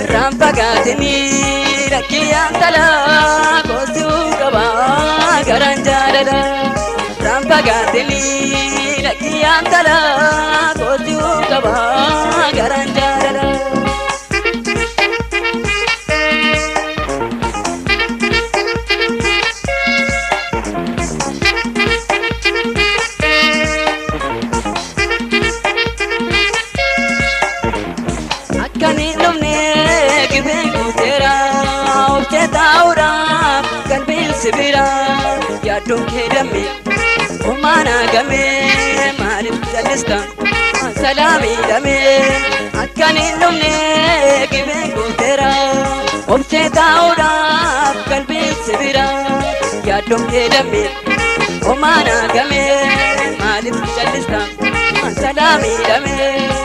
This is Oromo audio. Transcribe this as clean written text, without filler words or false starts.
Irraan fagaatinii lakkiyyaan talaa koosuu qabaa garaan jaalala. Irraan fagaatinii lakkiyyaan talaa koosuu qabaa garaan jaalala. Akkan hin dhumne gibeen guuteera obsee taa'uudhaaf qalbiin sibira yaaddoon kee damme homaanaa game maaliif callista salaamii dame. Akkan hin dhumne gibeen guuteera obsee taa'uudhaaf qalbiin sibira yaaddoon kee damme homaanaa game maaliif callista salaamii dame.